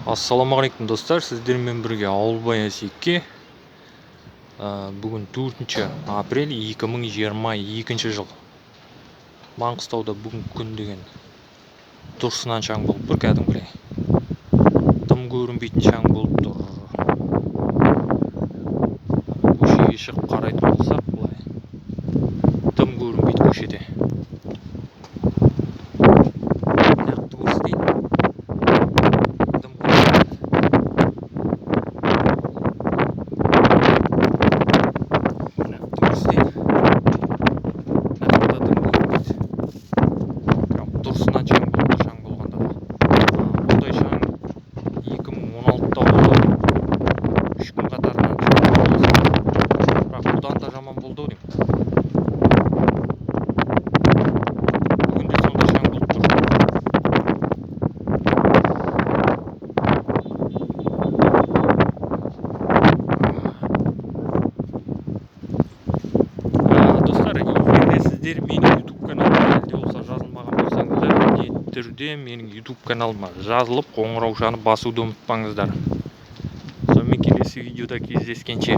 Ассалаумағалейкум, достар! Сіздермен бірге Ауылбай Асеке. Бүгін 4 апрель 2022 жыл. Маңғыстауда бүгінгі күн деген тұрсынан шаң болып тұр, кәдімгідей. Дым көрінбейтін шаң болып тұр. Көшеге шығып қарайтын болсақ, былай дым көрінбейді көшеде. Нақты көрсетейін. Дым көрінбейді. Нақты көрсетейін. Нақты дым көрінбейді. Прям тұрсынан шаң болып тұр, шаң болғанда да. Бұндай шаң 2016-да болды. 3 күн қатарынан шаң болды. Бірақ бұдан да жаман болды ау деймін. Бүгін де сондай шаң болып тұр. Достар, егер де сіздер менің YouTube каналыма әлі де болса жазылмаған болсаңыздар, міндетті түрде менің YouTube каналыма жазылып, қоңыраушаны басуды ұмытпаңыздар. Сонымен, келесі видеода кездескенше.